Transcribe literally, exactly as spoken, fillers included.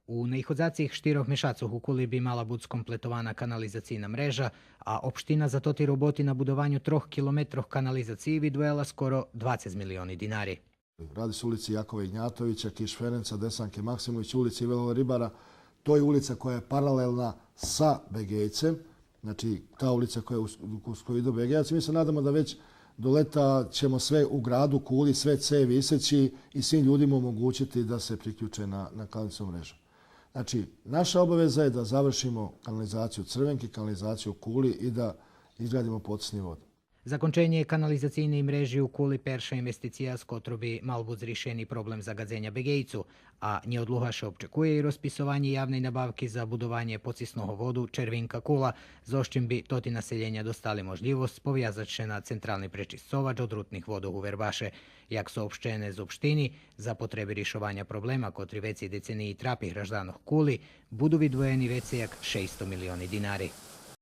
У наиходзацих штирох мешацох у Кули би мала буц комплетована канализацийна мрежа, а општина за тоти роботи на будованю трох километрох канализациї видвоєла скоро двацец милиони динари. Radi se o ulici Jakova Ignjatovića, Kiš Ferenca, Desanke Maksimović, ulici Velova Ribara. To je ulica koja je paralelna sa Begejcem. Znači, ta ulica koja je uz, uz koju ide Begejac. Mi se nadamo da već do leta ćemo sve u gradu Kuli, sve cevi iseći i svim ljudima omogućiti da se priključe na, na kanalizacionu mrežu. Znači, naša obaveza je da završimo kanalizaciju Crvenke, kanalizaciju u Kuli i da izgradimo potisni vod. Законченє канализацийней мрежи у Кули перша инвестиция з котру би мал буц ришени проблем загадзеня Бегейцу, а нєодлуга ше обчекує и розписованє явней набавки за будованє поцисного воду Червинка Кула, зоз чим би тоти населєня достали можлївосц повязац ше на централни пречисцовач одрутних водох у Вербаше. Як соопщене з општини, за потреби ришованя проблема котри вецей децениї трапи гражданох Кули, буду видвоєни вецей як шейсто милиони динари.